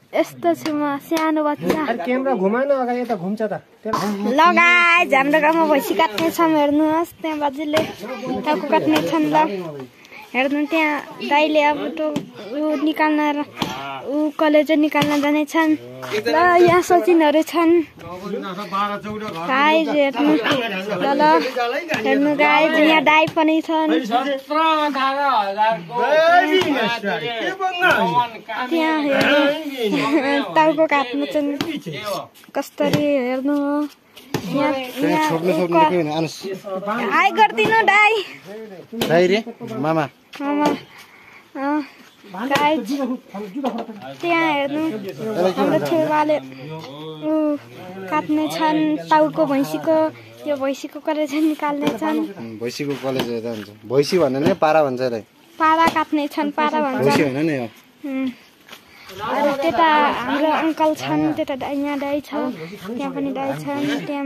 यस्तो छु म सानो बच्चा। क्यामेरा घुमाएन अगाडि यता घुम्छ त। ल गाइस हाम्रो गाउँमा भैँसी काट्ने छन् हेर्नुहोस् त्यहाँ बाजुले टाउको काट्ने छन् ल हेर्नु त्यहाँ दाइले अब निकाल्न कलेजो निकाल्न जानेछन् ल यहाँ सचिनहरू छन् गाइस हेर्नु ल हेर्नु गाइस यहाँ दाइ पनि छन् त्यहाँ हेर्नु टाउको काट्नु छन् कसरी हेर्नु हाई गरिदिनु दाइ रे मामा त्यहाँ हेर्नु हाम्रो छेउवाले काट्ने छन् टाउको भैँसीको यो भैँसीको कलेज निकाल्ने छन् भैँसीको कलेज हेर्दा हुन्छ भैँसी भन्ने नै पारा भन्छ यसलाई पारा काट्ने छन् पारा भन्छ भैँसी हैन नि यो अरु त्यता हाम्रो अंकल छन् त्यता यहाँ दाइ छ त्यहाँ पनि दाइ छन् त्यहाँ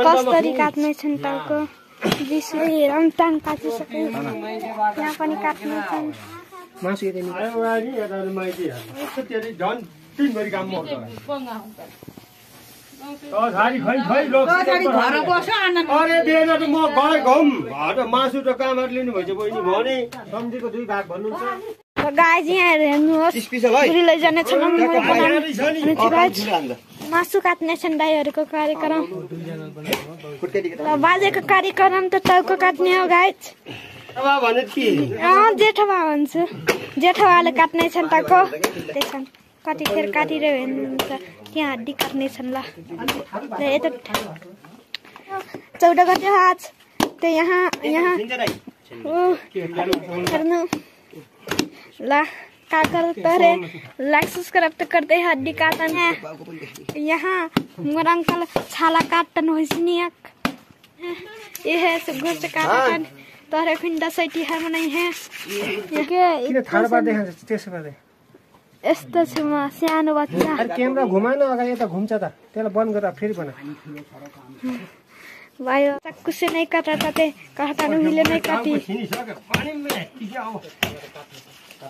कसरी काट्ने छन् टाउको बिसरी रमटाङ काटिसके त्यहाँ पनि काट्ने छन् मासु यतै मासु त कामहरु लिनु भएछ बहिनी भने सम्झीको 2 भाग भन्नुहुन्छ गाइस यहाँ हेर्नुहोस् पुरी लैजाने छन् मासु काट्ने छन् दाइहरूको कार्यक्रम बाजेको कार्यक्रम त टाउको काट्ने हो गाइस जेठो बा भन्छ जेठोवाले काट्ने छन् टाउको त्यसमा कतिखेर काटिरहे हेर्नुहुन्छ त्यहाँ हड्डी काट्ने छन् ल यता 14 गते आज त यहाँ हेर्नु ला काकर तरे लाइक सब्सक्राइब त गर्दै हड्डी काटन यहाँ मोर अंकल छाला काटन होइसनियक ये है सुगुर से काटन तरे खिन्दा सैटी है मनाइ है के किन थाहा पार देखान्छ त्यसो गर्दै यस्तो छु म सानो बच्चा क्यामेरा घुमाएन अगाडि यता घुम्छ त त्यसलाई बन्द गरेर फेरि बना भाइयो चाकु से नहीं काटा ते काटनु मिले नहीं काटी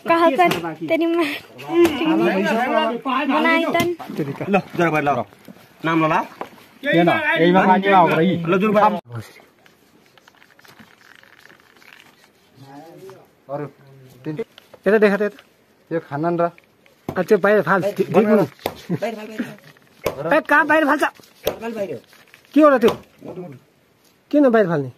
कहा कर तेरी बनाइतन ल जरा भाइ ल नाम ल हैन एइमा पानी आउ रही ल जुर भाइ अरु यता देखा त यो खानन र त्यो बाहिर फाल देख्नु कहाँ बाहिर फाल्छ के होला त्यो किन बाहिर फाल्ने